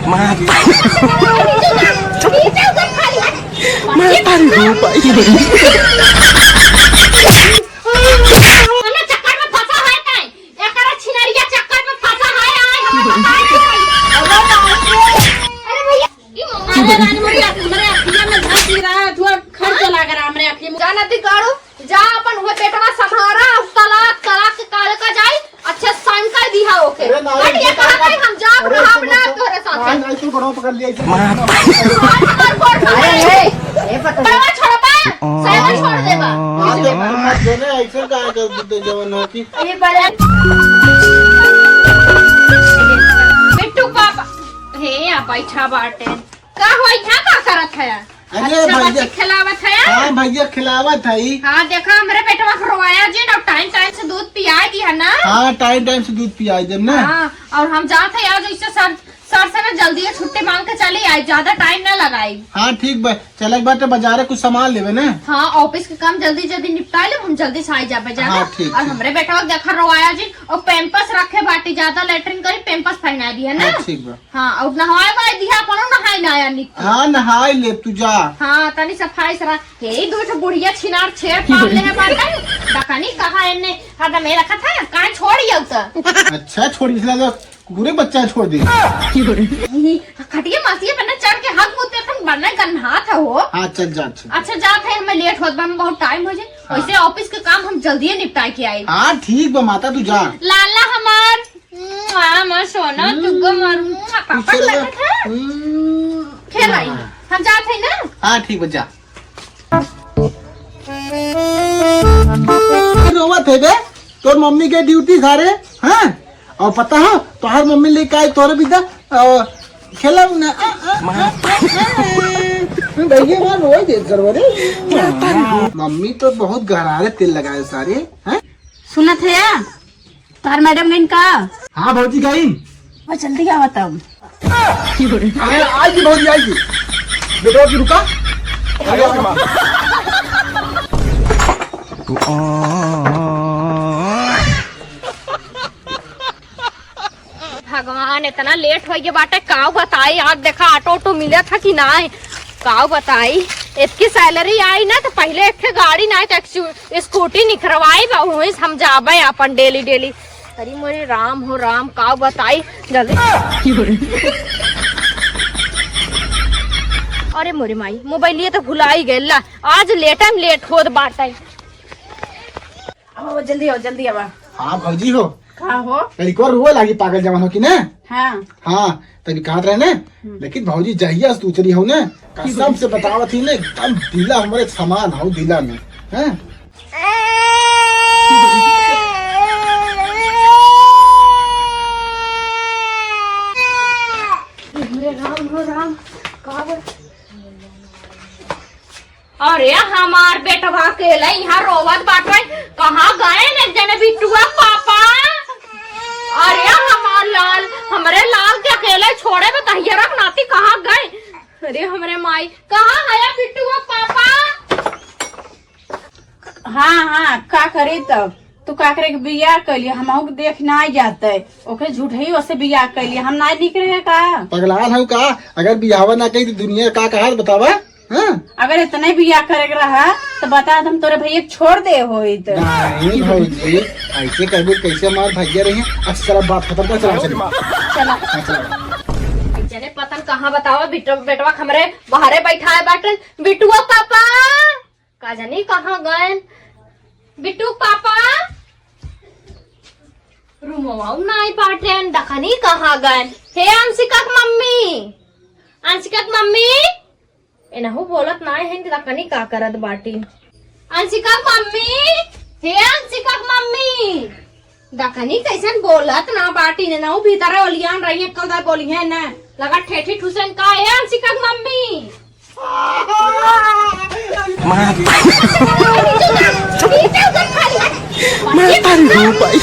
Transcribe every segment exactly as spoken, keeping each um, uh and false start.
माता रे हो भाई। कौनो चक्कर में फंसा है काहे? एकरा छिनरिया चक्कर में फंसा है, आए हमें बताए नहीं। अरे भैया, ई मोबाइल रानी मोरी अख-, हमरे अखिया में धर दी रहा, थोड़ा खर्च लगा रहा हमरे अखिया में। जाना ती काढ़ू, जा अपन हुए बेटवा संभारा, तलाक, तलाक के काल का जाई, अच्छा साइन कर दिहा ओके। अरे ना, हट, ये ये कहा तो था हम जाब अरे रहा सुनो ना तो, तोरे साथ। ना, ना, तू बड़ा पकड़ लिया, इसे मार। मार, मार, मार, मार। अरे, ए, ए, पता नहीं। पैवा छोड़बा, साइकिल छोड़ देबा। हाँ, तो मत देने, ऐसे का, का, जवन हो कि ये पहले बिट्टू पापा, हे, यहाँ बैठा बाटे। का हो, यहाँ का करत है? अरे अच्छा, भैया। बच्ची खिलावत है? हाँ भैया, खिलावत है। हाँ, देखा, हमरे बेटवा के रोवाया जी ना, टाइम टाइम से दूध पियाए दिया ना। हाँ, टाइम टाइम से दूध पियाए देम ना। हाँ, और हम जात है आज, ऐसे सर, सर से ना जल्दी छुट्टी मांग के चली आई, ज्यादा टाइम ना लगाई। हाँ, ठीक बा, चलक बाटे बाजारे कुछ सामान लेवे ना। हाँ, ऑफिस के काम जल्दी जल्दी निपटा ले, हम जल्दी से आई जाबे जाना। हाँ, ठीक, और ठीक। हमरे बेटवा के देखा रोवाया जी, और पैम्पर्स रखे बाटी, ज्यादा लेटरिन करी, पैम्पर्स पहना दिया ना। हाँ, ठीक बा। हाँ, और नहाए वाए दिहा, अपनो नहाए ना आया निक। हाँ, नहाए ले तू जा। हाँ, तनी सफाई सरा, हे, दो ठो बुढ़िया छिनार छेड़ पाल ले है बाटे। डकनी कहाँ एन्ने, हरदम ए रखत है, कहाँ छोड़ यू त? अच्छा, छोड़, इसलिए तो कुकुरे बच्चा छोड़ दे। ई, खटिया मासिया पर ना चढ़ के हग मुते अपन बनना गन्हात है हो। हाँ, चल जा, चल। अच्छा, जात है, हमें लेट होत बा, हमें बहुत टाइम हो जाए। हाँ। वैसे ऑफिस के काम हम जल्दी निपटा के आई। हाँ, ठीक बा माता, तू जा। लाला हमार। मुआ, हमार सोना, हम्म। तुमको मार, मुआ, पापा पीछे लगा। लगत है। हम्म। खेल आई। हाँ। हम जात है ना? हाँ, ठीक बा, जा। रोवत है बे, तोर मम्मी के ड्यूटी सारे, हाँ? और पता हो, तोहर मम्मी लेके आई तोरे बिदा, अ, खेलौना, अ, अ, अ, अ, अ। भैया, वहाँ रोई दे, सरवरे। मम्मी तो बहुत गहरारे तेल लगाए सारे, हैं? सुनत है या? तोहार मैडम गइन का? हाँ भौजी गइन। और जल्दी आवा तब। अरे आइगी भौजी आइगी। बेटवा की रुका। अरे माँ। भगवान, इतना लेट होइ गए बाटे, काउ बताई। आज देखा ऑटो ऑटो मिलत है कि नाहीं, काउ बताई। इतकी सैलरी आई ना तो पहिले एक ठे गाड़ी नाहीं तो एक स्कूटी निकरवाई बा, वहीं से हम जाबे अपन डेली डेली। अरे मोरे राम हो राम, काउ बताई जल्दी। अरे मोरे माई, मोबाइलिया तो भुलाई गइल ला, आज लेटम लेट होत बाटे। आओ, जल्दी आओ, जल्दी आवा। हाँ भौजी हो। का हो? लड़िकवा रोवे लागी पागल जवान हो कि ना? हाँ। हाँ, तभी कहत रहे ना, हम्म। लेकिन भौजी जहिया से तू उतरी हो ना, कसम से बतावत ही ना, एकदम दिला हमरे समान हो दिला में, हैं? अरे राम हो राम, का बा? अरे हमार बेटवा अकेले यहाँ रोवत बाटे, कहाँ गए न जने बिट्टुआ पापा? अरे हमार लाल, हमरे लाल के अकेले छोड़े में तहियरा के नाती कहाँ गए? अरे हमरे माई, कहाँ है बिट्टुआ पापा? हाँ, हाँ, का करी तब? तू का करे के बियाह कैली, हमहू के देख ना जाते, ओकरे झूठही ओसे बियाह कैली, हम ना निक रहे का? पगलाल हऊ का? अगर बियाहवा ना करी तो दुनिया का कहा बतावा? हाँ? अगर इतने बियाह करे के रहा तो बता, हम तोरे भैया के छोड़ दे होइत। नहीं भौजी, ऐसे कहबू कैसे हमार भैया रही? अच्छा चला, बात खत्म कर, चला चली। चला। हाँ, चला। जने पतन कहाँ बतावा, बिट-, बेटवा हमरे बाहरे बैठाए बाटे, बिट्टुआ पापा। का जानी कहाँ गएन? बिट्टू पापा, रूमवा में नाई बाटेन, दखनी कहाँ गएन? हे अंशिका के मम्मी, अंशिका के मम्मी, एनहू बोलत नाई हैं, दखनी का करत बाटी? अंशिका के मम्मी, हे अंशिका के मम्मी। दखनी कैसन बोलत ना बाटी ने, ना उ भीतर ओलियान रही है, कल दा बोली है ना, लगा ठेठी ठुसन का, ए अंशिका के मम्मी। मार। मार तारी हो भाई।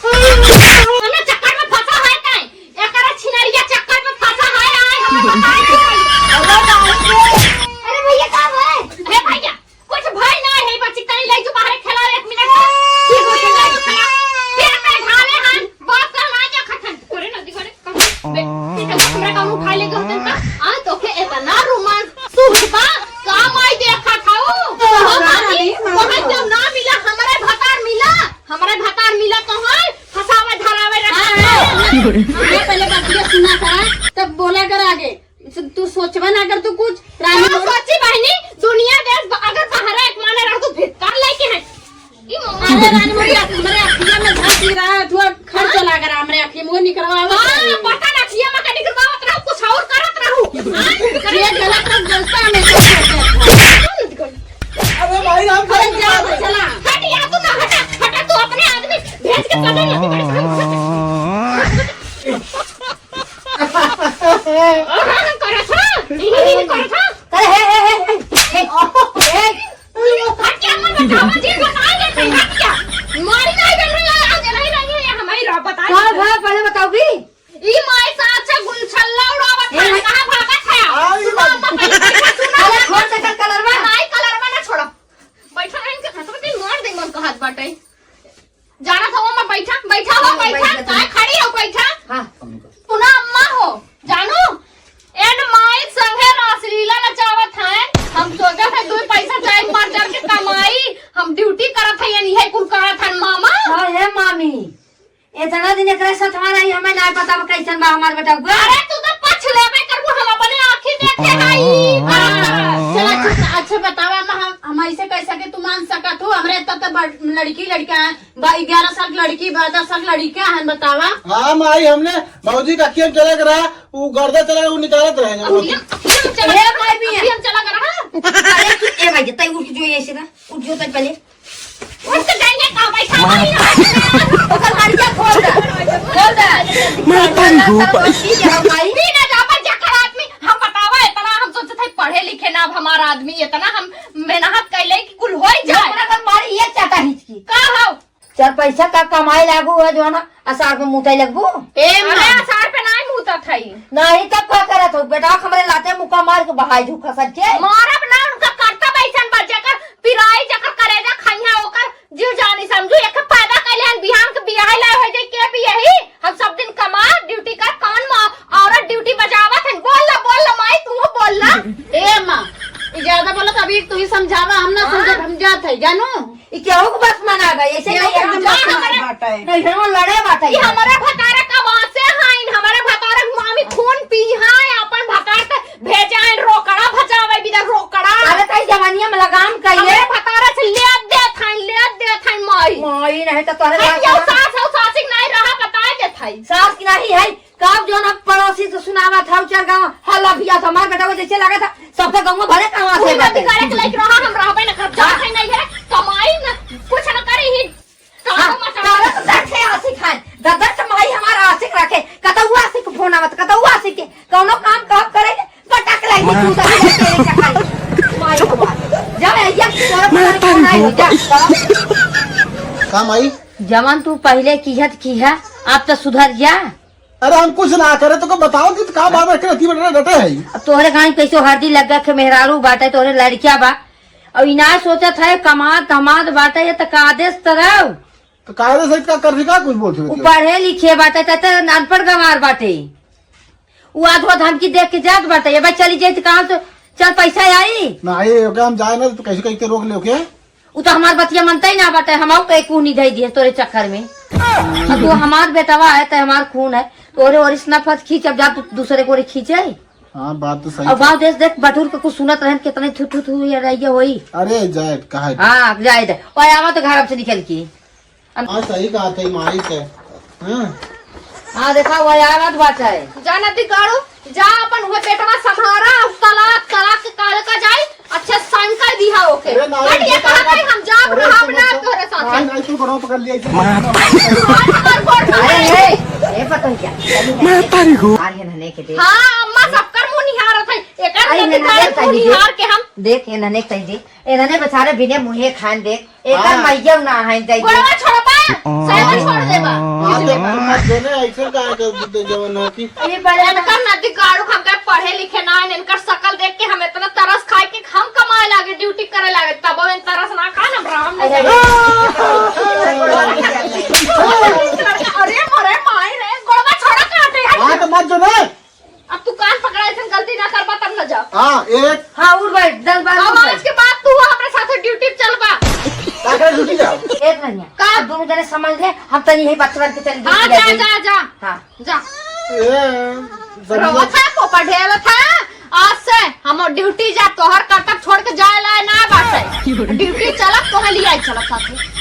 ओने चक्कर में फंसा है काहे? एकरा छिनरिया चक्कर में फंसा है, आए हमें बताए नहीं। अरे भैया, का है? हे भैया, कुछ भय ना है, बच्ची तनी ले जो बाहर खेला एक मिनट। ठीक हो, ठीक हो, ठीक हो। फिर मैं ढाले हन, बात कर ना जा खतन। करे ना, दिखो। ये पहले बतिया सुना था, तब बोला कर आगे। तू सोचबा ना कर तू कुछ। रानी का मोर- सोची बहनी, दुनिया देश ब-, अगर बाहर एक माने रह तू भित्तर लेके है। ई मम्मा अरे रानी मोरी, हमरे अखिया में झांक रहा है, तू खर्च लग रहा हमरे अखिया में, वो निकलवा हाँ, बटन अखिया में का निकलवा उतरा, कुछ और करत रहू। हाँ, ये गलत है, गलत है, हमें अरे भाई, हम अरे जा, चला। हट यार, तू ना हटा, हटा, तू अपने आदमी भेज के पता नहीं। और हम करत हन, इही, इही करत हन। अरे, हे, हे, हे, हे, हे, हे। हट यार, मत बतावा जी, बतावा जी, हट यार। मारी नहीं बन रही है, आज नहीं, नहीं है, हमारी रह, बतावा। का भा, पहले बताओगी? ई माई साथ से गुलछल्ला उड़ावत है, कहाँ भागत है? आ, ई सुना, बात। अरे, छोड़ दे, कल कलरवा। नाई कलरवा ना छोड़ा। बैठा रह, इनके खतम के मार दे, मन कहत बाटे। जाना था, वो में बैठा, बैठा हो, हाँ, बैठा। बैठ जाते हैं। काय खड़ी हो, बैठा। हाँ। सुना, अम्मा हो, जानू, एन माई संगे रासलीला नचावत है। हम सोचत है, दो पैसा जाए, मर जर के कमाई, हम ड्यूटी करत है, यानी है कुल करत है, मामा। हाँ, हे मामी। इतना दिन एकरे साथ हमारा ही, हमें ना पता बा कैसन बा हमार बेटा। अरे तू तो पछ लेबे करबू, हम अपने आँखी देखे हई। हाँ, चला, अच्छा, अच्छा बतावा, हम, हम, हम ऐसे कैसे के तू मान सकत हो? हमरे इतना तो बड़-, लड़की, लड़का है, बा-, ग्यारह साल की लड़की, बारह साल की लड़का है, बतावा। हाँ माई, हमने भौजी का अखियन चला के रहा, वो गर्दा चला के वो निकालत रहे हैं। अभी हम, अभी हम चला ए, भाई भी है। अभी हम चला के रहा। अरे तू, ए भाई, तै उठ जो, ऐसे ना, उठ जो तै पहले। उठ के जाइए, कहाँ बैठा है? ओकर लड़िया खोल दे, खोल दे। माता रे गो, भाई। ठीक है, भाई। पी ना जा, पर जाकर आदमी, हम बतावा इतना, हम सोचत है पढ़े लिखे ना, अब हमार आदमी इतना हम मेहनत कैले कि कुल होई जाए। अपना घर मारी एक चाटा हिचकी। का हो? चार पैसा का कमाई लागू है जो ना, असार में मुताई लगबू। ए अरे माँ। असार पे नाई मुतत है। नहीं तब का करत हो? बेटा हमरे लाते मुक्का मार के बहाई दू खसक के। मारब ना, उनका करतब ऐसन बा, जेकर पिराई, जेकर करेजा खइहा, ओकर जीव जानी समझू। एक पैदा कैले हन, बिहान के बियाह लाए हो जाए, के बियाही? हम सब दिन कमा, ड्यूटी कर, कौन मा-, औरत ड्यूटी बजावत हन? बोल ला, बोल ला, माई, तू बोल ला। ए माँ, ई ज्यादा बोलत, अभी तू ही समझावा, हम ना हाँ। समझब, हम जात है, जानू। ई केहू के बस मना गई, ऐसे केहू नहीं के हम बस जात मना है। बाटे। नहीं, हम लड़े बाटे। ई हमारे भतारे का वासे हैं, हमारे भतारे मामी खून पी हैं, अपन भतार के भेजा है, रोकड़ा भजावे बिना रोकड़ा। अरे, तई जवानिया में लगाम कइले। हमरे भतारे से लेत देत हैं, लेत देत हैं, माई। माई नहीं तो तोरे हम बात यौ ना। सास हौ, सास की नहीं रहा, बताए देत हैं। सास की नहीं है, कब जो ना पड़ोसी से सुनावा था, चार गाँव हल्ला भी आता, हमार बेटा को जैसे लगा था, सबके गाँव में भरे कहाँ से उही बात बाटे। करे के लायक रहा, हम रहबे न करब, जात है नहीं है, कमाई न, कुछ न करी ही। हाँ, तारा तो दर्द है आशिक है। दर्द से माई हमारा आशिक रखे। कतौ आशिक फोन आवत, कतौ आशिक के। कौनो काम कब करे के? पटक लाई तू तो तेरे चक्कर। माई हमार। जब ये तोरा मैं फोन आई हो जा। का माई? जवन तू पहिले किहत किहा, अब तो सुधर जा। अरे हम कुछ ना करे, तो को बताओ कि का बार बार के रखी बटना डटे है? अब तोहरे गाँव कैसो हरदी लग गया के मेहरारू बाटे, तोहरे लड़किया बा। अब ई ना सोचत है, कमात धमात बाटे, ये त कायदे से त रहो। तो कायदे से का कर का कुछ बोलते हो? पढ़े लिखे बाटे, त, त अनपढ़ गंवार बाटे। उ आधो धमकी देख के जात बाटे, ये भाई चली जाई त कहाँ से चल पैसा आई? ना, ये ओके हम जाए ना, तो कैसे कैसे रोक ले ओके? उ तो हमार बतिया मनता ही ना बाटे, हम के कुनी धई दिए तोरे चक्कर में। अब तू हमार बेटवा है, त हमार खून है, तोरे ओरिस नफरत खींच, अब जा तू दूसरे को खींचे। हाँ, बात तो सही अब है। गाँव देश देख, बटुर के कुछ सुनत रहन, कितने थू थू थू ये रहिए होई। अरे, जाए, कहा है? हाँ, जाए दे। ओए, आवा तो घर से निकल के। अब हाँ, सही कहा थे, माई से। हाँ। हाँ, देखा, ओए, आवा तो बात है। जा नदी गाड़ू, जा अपन हुए बेटवा संभारा, अब तलाक, तलाक के काल का जाई, अच्छा संकर दिहा ओके। अरे, ना, हट, ये ये कहा तलाक थे, हम जाब अरे, रहब सुनो ना तो, तोरे साथे। नहीं, नहीं, तू बड़ा पकड़ लिया इसे। मार, मार, मार, मार। अरे, ए, ए, पतंग क्या? मार तारी हो। मार है नन्हे के देख। हाँ, अम्मा सबकर मुँह निहारत है। एकर अरे, नन्हे के मुँह तारी निहार देख। के हम देख, ये नन्हे तारी देख। ये नन्हे बेचारे बिने मुँहे खान देख। एकर हाँ। मैया ना है, जाई गोड़वा देख। छोड़बा, साइकिल छोड़ देबा। हाँ, तो मत देने, ऐसे का कर देते जवन है कि अरे, पहले एनकर नदी गाड़ू हमके पढ़े लिखे ना है, एनकर शकल देख के हम इतना तरस खाए कि हम कमाए लागे, ड्यूटी करे लागे, तब इन तरस ना खाए, हम राम नहीं अरे। जाए। अरे, मरे माई रे, गोड़वा छोड़ा काटे है। हाँ, तो मत जो ना। अब तू कान पकड़ा, ऐसन गलती ना करबा, तब न जा। हाँ, एक। हाँ, उठ बैठ, दस बार उठ अब बैठ। आज के बाद तू हमरे साथे ड्यूटी चलबा। का करे ड्यूटी जा? ए रनिया, का? अब दोनों जने समझ ले, हम तनी यही बच्चवन के चल हाँ, जा, जा, जा। हाँ। जा। ए, रनिया। रोवत है, पोपट ढेलत है। आज से हम ड्यूटी जा, तोहर कर्तव्य छोड़ के जाए लाए ना बाटे। ड्यूटी चलत, तोहे लिया चलत साथे।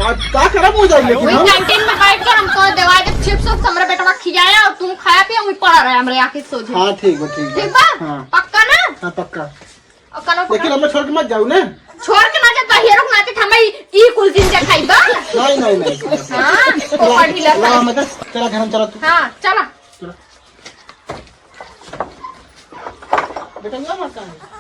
आज का करब हो जाई लेकिन वही हम? कैंटीन में बैठ के हम तो देवाए जब चिप्स उप्स हमरे बेटवा खियाया और तू खाया पिया वही पड़ा रहे हमरे आँखी सोझे। हाँ, ठीक बा, ठीक बा। ठीक बा? हाँ। पक्का ना? हाँ, पक्का। और कनो लेकिन पकड़। हमें छोड़ के मत जाऊ ना। छोड़ के ना जा, तो हीरो नाचे थमा ई, ई कुल दिन देखाई बा। नहीं, नहीं, नहीं। हाँ, वो पढ़ी ला। ला, मतलब, चला घर में चला तू। हाँ, चला। चला। बेटा, ये मत कर।